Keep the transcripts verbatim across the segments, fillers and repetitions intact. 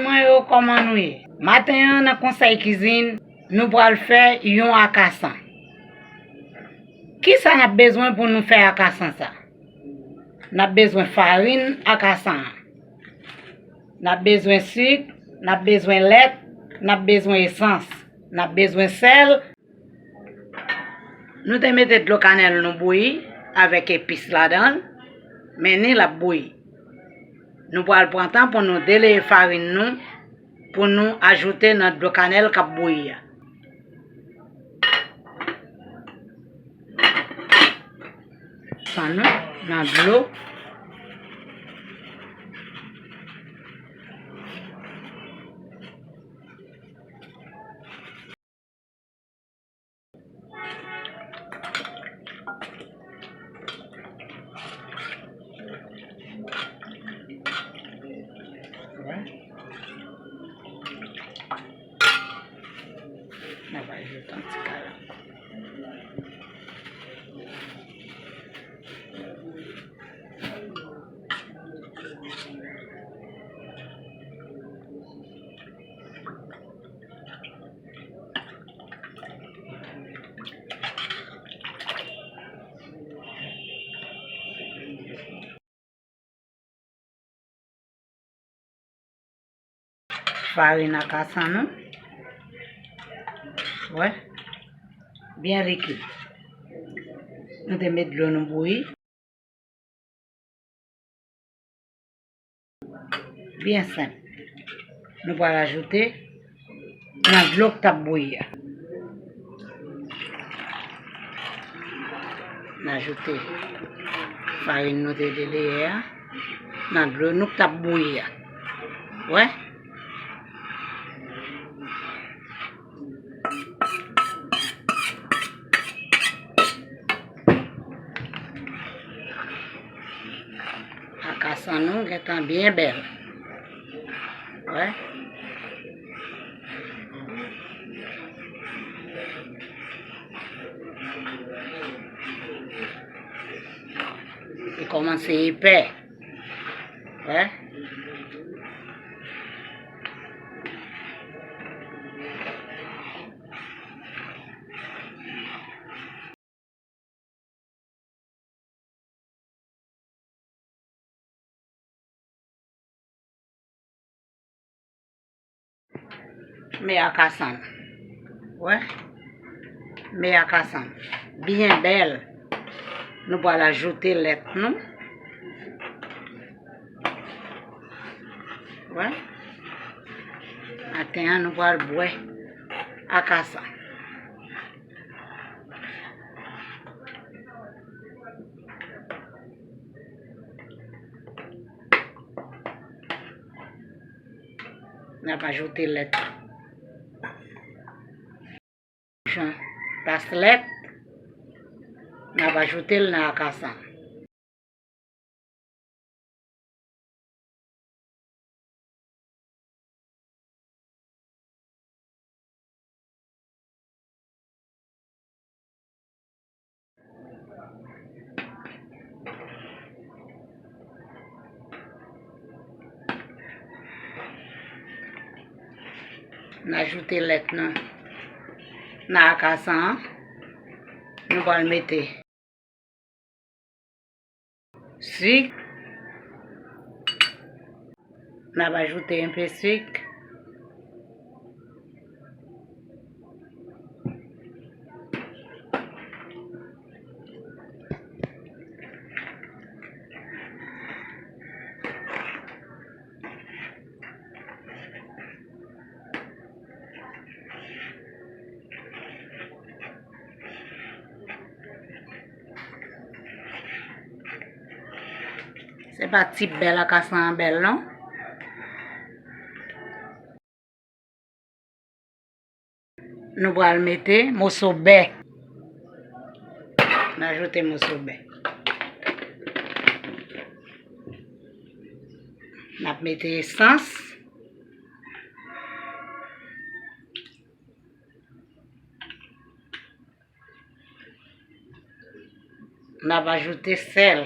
Mwen yo, kòman nou ye? Maten an, nan konsèy kizin, nou pral fè yon akasan. Kisa n ap bezwen pou nou fè akasan sa? N ap bezwen farin akasan an. N ap bezwen sik, n ap bezwen lèt, n ap bezwen esans, n ap bezwen sèl. Nou te mete dlo kanèl nou bouyi avèk epis ladan l, men ni l ap bouyi. Nou pral pran tan pou nou deleye farin nou, pou nou ajoute nan dlo kanèl k ap bouyi a. San nou nan dlo. N ap ajoute yon ti kalanman. Farin akasan nou. Wè. Byen likid. Nou te met dlo nou bouyi. Byen senp. Nou pral ajoute nan dlo k t ap bouyi a. N ajoute farin nou te deleye a nan dlo nou k t ap bouyi a. Wè. Akasan nou gentan byen bèl. Wè. Li kòmanse epè. Wè. Men akasan. Wè. Men akasan. Byen bèl. Nou pral ajoute lèt nou. Wè. Maten an, nou pral bwè akasan. N ap ajoute lèt. Jan tas lèt, n ap ajoute l nan akasan. N ajoute lèt nan, nan akasan an. Nou pral mete sik. N ap ajoute enpe sik. Se pa ti bèl akasan an bèl non. Nou pral mete moso bè. N ajoute moso bè. N ap mete esans. N ap ajoute sèl.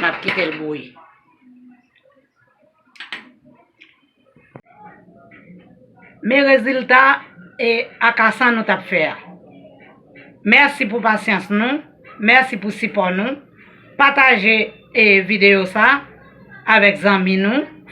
N ap kite l bouyi. Men rezilta e akasan nou t ap fè a. Mèsi pou pasyans nou. Mèsi pou sipò nou. Pataje e videyo sa avèk zanmi nou.